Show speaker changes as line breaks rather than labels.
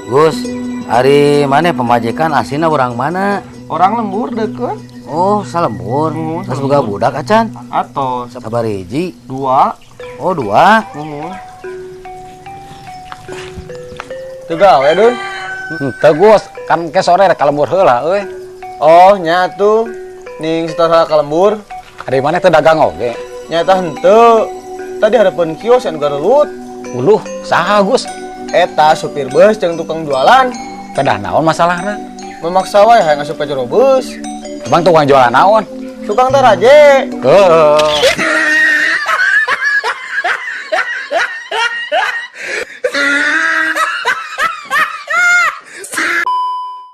Gus, ari maneh pamajikan aslina orang mana?
Orang lembur deket.
Oh, salembur.
Oh,
Terus boga budak acan?
Atos.
Sabaraha hiji?
Dua.
Oh, dua.
Muhun. Teu gawe, Dun.
Henteu, Gus, kan ke sore rek ka lembur heula euy.
Oh, nya tuh. Ning setor ka lembur.
Ari maneh teu dagang oge?
Nyata henteu. Tadi hareupeun kios anu garelut.
Uluh, saha, Gus?
Eta supir bus jeung tukang jualan.
Pedah naon masalahna?
Memaksa wae hayang asup ka jero bus.
Emang tukang jualan naon?
Tukang taraje.
Heuh.